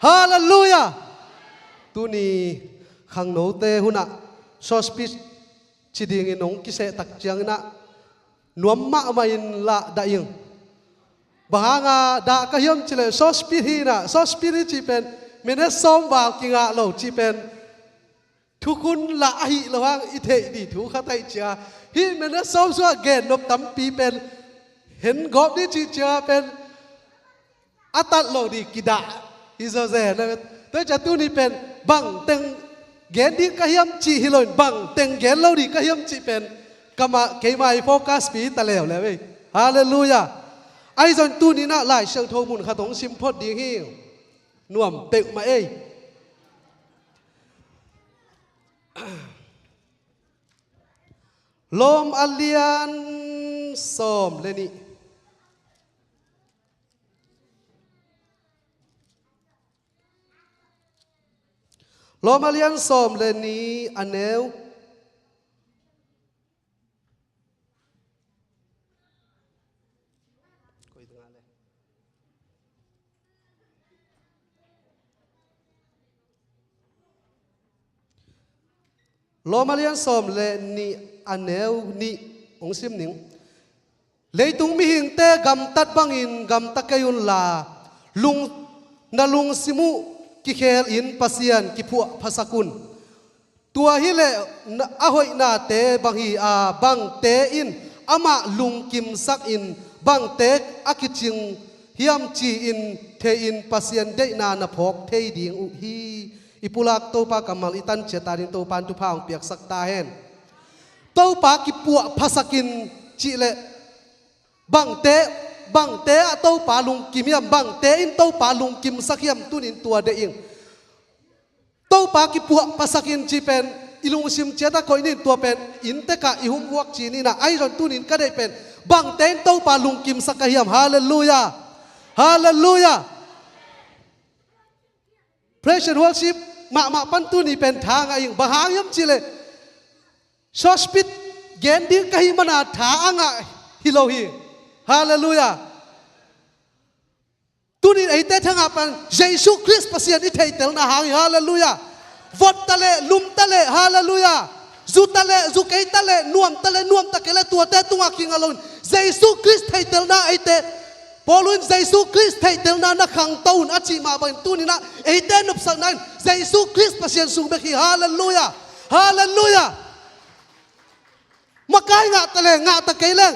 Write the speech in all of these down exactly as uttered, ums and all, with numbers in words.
Halleluiah. Tuni khangnote hunah sawspit ci dingin hong kiseh tak cianginah nuam mahmahin lah dah ing. Bang hanga dah ka hiam cileh sawspit hinah sawspit hi cih pen minute sawm val kingah lo cih pen thukhun lah ahi lo hang i theih dih thu khat ahi cia. Hih minute sawm sungah gen nop tampi pen hen gawp dih cih cia pen a tat lo dih kidah hi zawzen a vet. Tua hi cia tuni pen bang teng gen dih ka hiam cih hi loin bang teng gen lo dih ka hiam cih pen kamah keimah i focus pi ta leuleu ei. Halleluiah. Ahi zong tuninah Lai Siangtho mun khat hong sim phot ding hi. Nuam peuhmah ei. Lawm a lian sawm le nih. Lawm a lian sawm le nih a neu. Lawm a lian sawm le nih a neu nih hong sim ning. Leitung mihingte gamtat bangin gamta kei unla, lung, na lungsim uh kikhelin Pasian kiphuah phasak un. Tua hileh na, a hoihnate bang hi a, bangte in amah lungkimsakin bangte a kicing hiam ci-in thei-in Pasian deihna na phawk thei ding uh hi. I pulak Topa kammal i tancia ta ding Topa in thupha hong piaksak ta hen. Topa kiphuah phasakin cihleh bangte, bangte ah Topa lungkim hiam, bangte in Topa lungkimsak hiam tunin tua deih ing. Topa kiphuah phasakin ci pen i lungsim ciatah koih nin tua pen inntekah i humhuak ci ninah ahi zong tunin ka deih pen bangte in Topa lungkimsak ka hiam. Halleluiah. Halleluiah. Praise and worship mahmah pan tuni pen tha ngah ing. Bang hang hiam cileh sawspit gen ding ka hi mana tha a ngah hi lo hi. Halleluiah. Tunin eite thangah pan Jesu Khrist Pasian i theitelna hang hi. Halleluiah. Vot taleh lum taleh, halleluiah. Zu taleh zu kei taleh nuam taleh nuam ta kei leh tuate tungah kingah loin Jesu Khrist theitelna eite Paul in Jesu Khrist theihtelna na khangto un a cih mah bangin tuninah eite nopsakna in Jesu Khrist Pasian sung bek hi. Halleluiah. Halleluiah. Makai ngah ta leng ngah ta kei leng,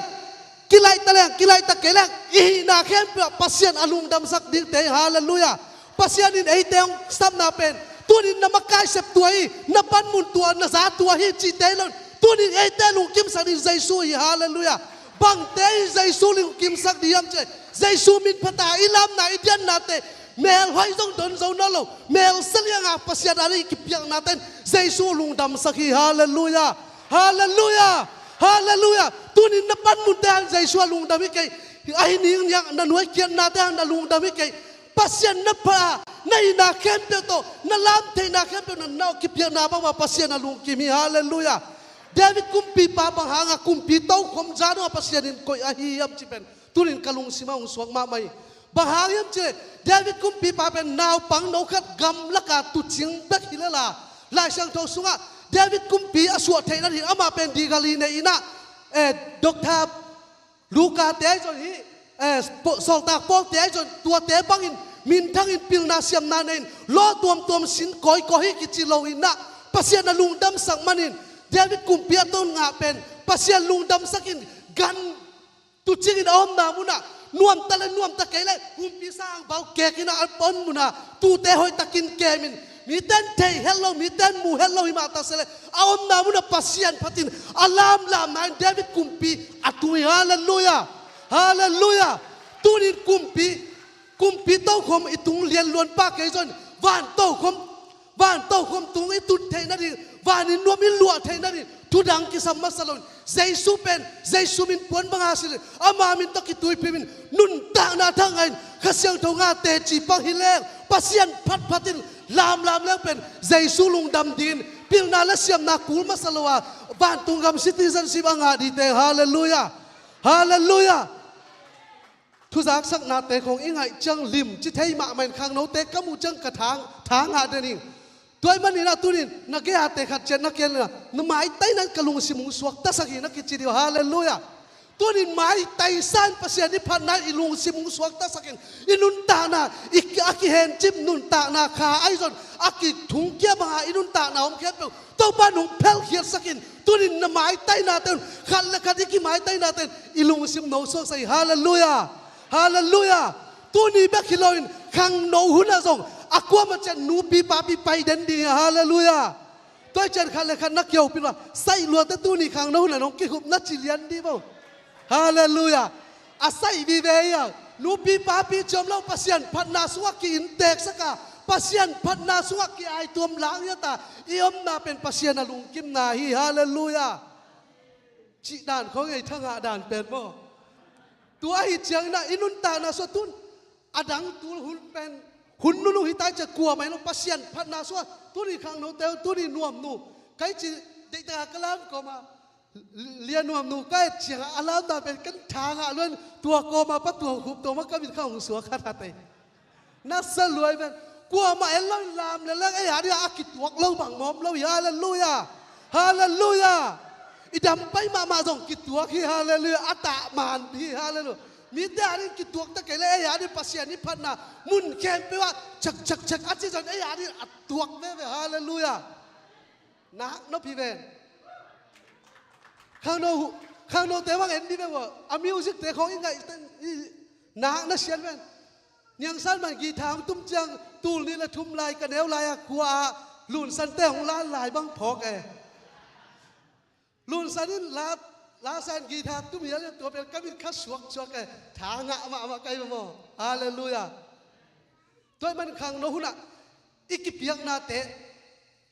kilaih ta leng kilaih ta kei leng, i hihna khempeuh ah Pasian a lungdamsak dingte hi. Halleluiah. Pasian in eite hong sapna pen tunin na makai sep tua hi, na panmun tua, na za tua hi cihte hi lo in tunin eite lungkimsak ding Jesu hi. Halleluiah. Bangte in Jesu lungkimsak ding hiam cih leh Jesu min phata i lamna i diannate mel hoih zong don zo nawn lo, mel salianga Pasian a ding i kipiaknate in Jesu lungdamsak hi. Halleluiah. Halleluiah. Halleluiah. Tunin na panmunte hang Jesu a lungdam hi kei. Ahi ningniang na nuai kiatnate hang na lungdam hi kei. Pasian na pha, na hihna khempeuh tawh na lam theihna khempeuh na, na kipiakna bangmah Pasian a lungkim hi. Halleluiah. David kumpipa bang hanga kumpi tokhom zan a Pasian in koih ahi hiam cih pen tunin ka lungsim ah hong suak mahmah hi. Bang hang hiam cih leh David kumpipa pen naupang no khat gamlaka tuucing bek hi lel a, Lai Siangtho sungah David kumpi a suah theihna ding amah pen degree nei inah, eh, Doctor Luka te ahi zong hi, eh, Sawltak Paul te ahi zong tuate bangin minthangin pilna siamna nei in law tuamtuam sin kawikawi hi kici lo inah Pasian a lungdamsak manin David kumpi a ton ngah pen Pasian lungdamsakin gan tuucingin a omna munah nuamta le nuamta kei le humpi sang bau kekinah a om munah tuute hoihtakin kemin miten theih het lo, miten mu het lo himah ta se le a omna munah Pasian phatin a lamlamna in David kumpi a tu hi. Halleluiah. Halleluiah. Tunin kumpi, kumpi tokhom i tung lianluan pah kei zong van tokhom, van tokhom tung i tut theih nading, vanin nuam i luah theih nading thudang kisam masa loin Jesu pen Jesu min puan banga silin ama min tawh kituiphim in nuntakna thangah in Kha Siangtho ngah teci pang hi leng Pasian phatphatin lamlam leng pen Jesu lungdam dingin pilna le siamna kul masa lo a vantung gam citizenship a ngah dingte. Halleluiah. Halleluiah. Thuzaksaknate khong i ngaih ciang limci thei mahmah in khangnote ka muh ciang ka tha, tha ngah den ing. Tua ahih manin ah tunin na gei-ate khat ciat na kiang in ah, na maitaina in ka lungsim hong suaktasak hi na kici dih uh. Halleluiah. Tunin maitaisa in Pasian i phatna i lungsim hong suaktasak in, i nuntakna, i, a kihencip nuntakna kha ahi zong a kithungkia banga i nuntakna om khempeuh Topa in hong phelkhiatsak in, tunin na maitainate un, khat le khat i kimaitainate un i lungsim no suaksak hi. Halleluiah. Halleluiah. Tuni bek hi loin khangno hunah zong a kuamah ciat nupi papi pai den ding hi. Halleluiah. Tua ciang khat le khat na kihopih un, saih luate tuni khangno hunah nong kikhop na ci lian dih maw. Halleluiah. A saih vive hi a, nupi papi ci om lo, Pasian phatna sungah ki-innteksak a, Pasian phatna sungah ki-aituam langiat a, i omna pen Pasian a lungkimna hi. Halleluiah. Cih dan khong ei thangah dan pen maw. Tua ahi ciangin ah i nuntakna sungah tun a dang tul hun pen hun nunung hi tai ciah kuamah hi lo, Pasian phatna sungah tuni khangnote uh, tuni nuamnu kai ci, deihtaka ka lam kawma lia nuamnu ka et ciangah a lamdan pen kan tha ngah luan, tua kawma pa tua khup tua ma ka mit kha hong suak khat khat ei. Na sa luai pen kuamah en lo in lam le leng ei a dingah a kituak lo bang mawm lo hi. Halleluiah. Halleluiah. I dam pai mahmah zong kituak hi. Halleluiah. A tah man hi. Halleluiah. Mite a ding kituak ta kei le ei a ding Pasian i phatna mun khempeuh ah cek cek cek a ci zong ei a ding a tuak veve. Halleluiah. Nak nop hi ven. Khangno, khangnote bang en dih ve ua, a musicte khong i ngaih, i nak na sian ven. Niangsan man guitar hong tum ciang tul nih le thum lai ka neu lai-a khua-ah Lunsan te hong lan lai bang phawk e. Lunsan in la, la san guitar tum hial in tua pen ka mit kha suak suak e. Tha ngah mahmah kai maw. Halleluiah. Tua ahih man khangno hunah i kipiaknate,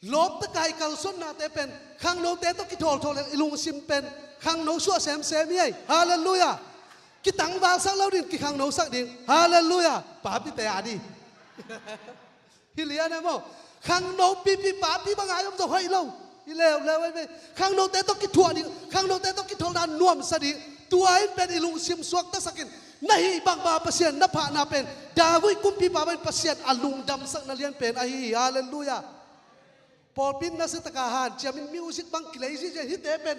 lawptaka i kalsuannate pen khangnote tawh kithawl-thawl le i lungsim pen khangno suah semsem hi ei. Halleluiah. Kitangvalsak lo ding, kikhangnosak ding. Halleluiah. Papite a ding. Hi lian e maw. Khangno pipi papi banga i om zong hoih lo. I leuleu ei ve. Khangnote tawh kithuah ding, khangnote tawh kithawlna nuamsa ding. Tua in pen i lungsim suaktasak in, na hih bangbanga Pasian na phahna pen David kumpipa bangin Pasian a lungdamsakna lian pen ahi hi. Halleluiah. Pawlpi in nasiataka hanciamin music bang kilei ziahziah hite pen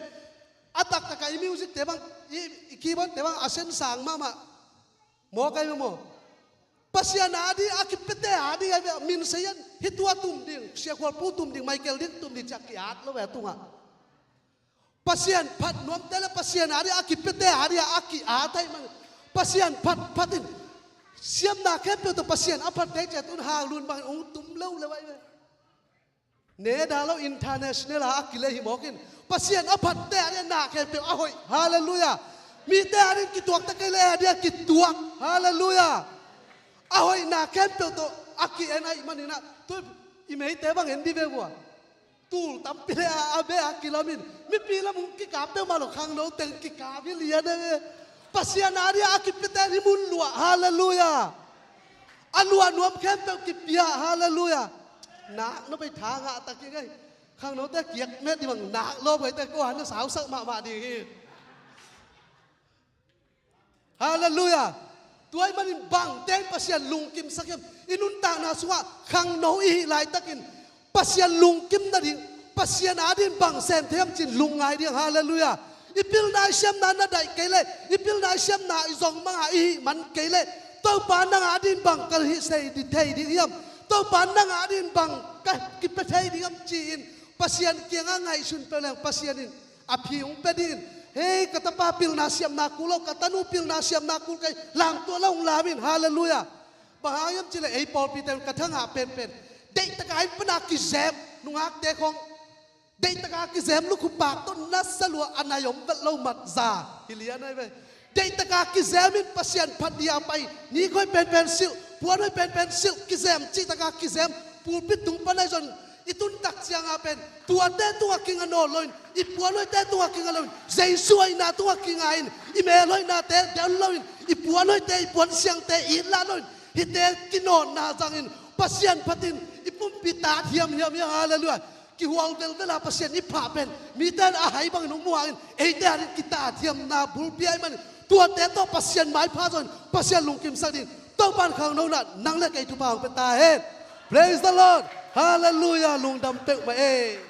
a taktaka i musicte bang, i, i keyboardte bang a sensang mahmah. Maw kai maw. Pasian a ding a kipiate a ding a min sayan hi tua tum ding, siakhual pu tum ding, Michael ding tum ding ciah ki-at lo ve a tungah. Pasian phat nuamte le Pasian a ding a kipiate a ding a ki-at ahih man. Pasian phat phat in siamna khempeuh tawh Pasian a phatte ciat un hang lun bangin ung tum leuleu ahi ve. Neda lo international a a kilei hi mawk in Pasian a phatte a ding a na khempeuh a hoih. Halleluiah. Mite a ding kituak ta kei le a ding a kituak. Halleluiah. A hoihna khempeuh tawh a ki-en ahih maninah tu i meite bang en dih ve vua. Tul tampi le a, a be a kilamin mipi lam hong kikap peuhmah lo khangno teng kikap hi lian e. Pasian a ding a kipiate hi mun luah. Halleluiah. A luah nuam khempeuh kipia. Halleluiah. Nak nop ei tha ngah tak hi ngei. Khangnote kiak met dih bang nak lawp ngei te ko han na sausak mahmah ding hi. Halleluiah. Tua ahih manin bangte in Pasian lungkimsak hiam? I nuntakna sungah khangno i hih laitakin Pasian lungkim nading, Pasian a ding bang sem thei hiam ci-in lungngai ding. Halleluiah. I pilna i siamna na daih kei leh, i pilna i siamna i zong manga i hih man kei leh, Topa nang a ding bang ka hih sei thei ding hiam? Topa nang a ding bang ka kipia thei ding hiam ci-in Pasian kiangah ngaihsun peuh leng Pasian in a phi hong pia dingin, hei ka tapa pilna siamna kul lo, ka tanu pilna siamna kul kei, lamtuah lo hong lam in. Halleluiah. Bang hang hiam cih leh ei pawlpite un ka thangah penpen deihtaka in pana kizem nungakte khong, deihtaka kizem lukhu pak tawh nasa lua a nai om vet lo mat za hi lian ahi ve. Deihtaka kizem in Pasian phat dia pai, nikhoi penpen silh, puanhoi penpen silh, kizem cihtaka kizem, pulpit tung pan ahi zong i tuntak cianga pen tuate tungah kinga nawn loin, i puanhoite tungah kinga loin, Jesu hoihna tungah kinga in, i melhoihnate del loin, i puanhoite, i puansiangte itlah loin, hihte kinawnna zangin Pasian phatin i pumpi tat hiamhiam hi. Halleluiah. Kihual velvela Pasian i phah pen mite in a hai bangin hong muangin eite ading kitat hiamna bulpi ahih manin Tuate tawh Pasian maipha zongin Pasian lungkimsak ding Topa'n khangno in nang le kei thupha hong pia ta hen. Praise the Lord. Halleluiah. Lungdam peuhmah e.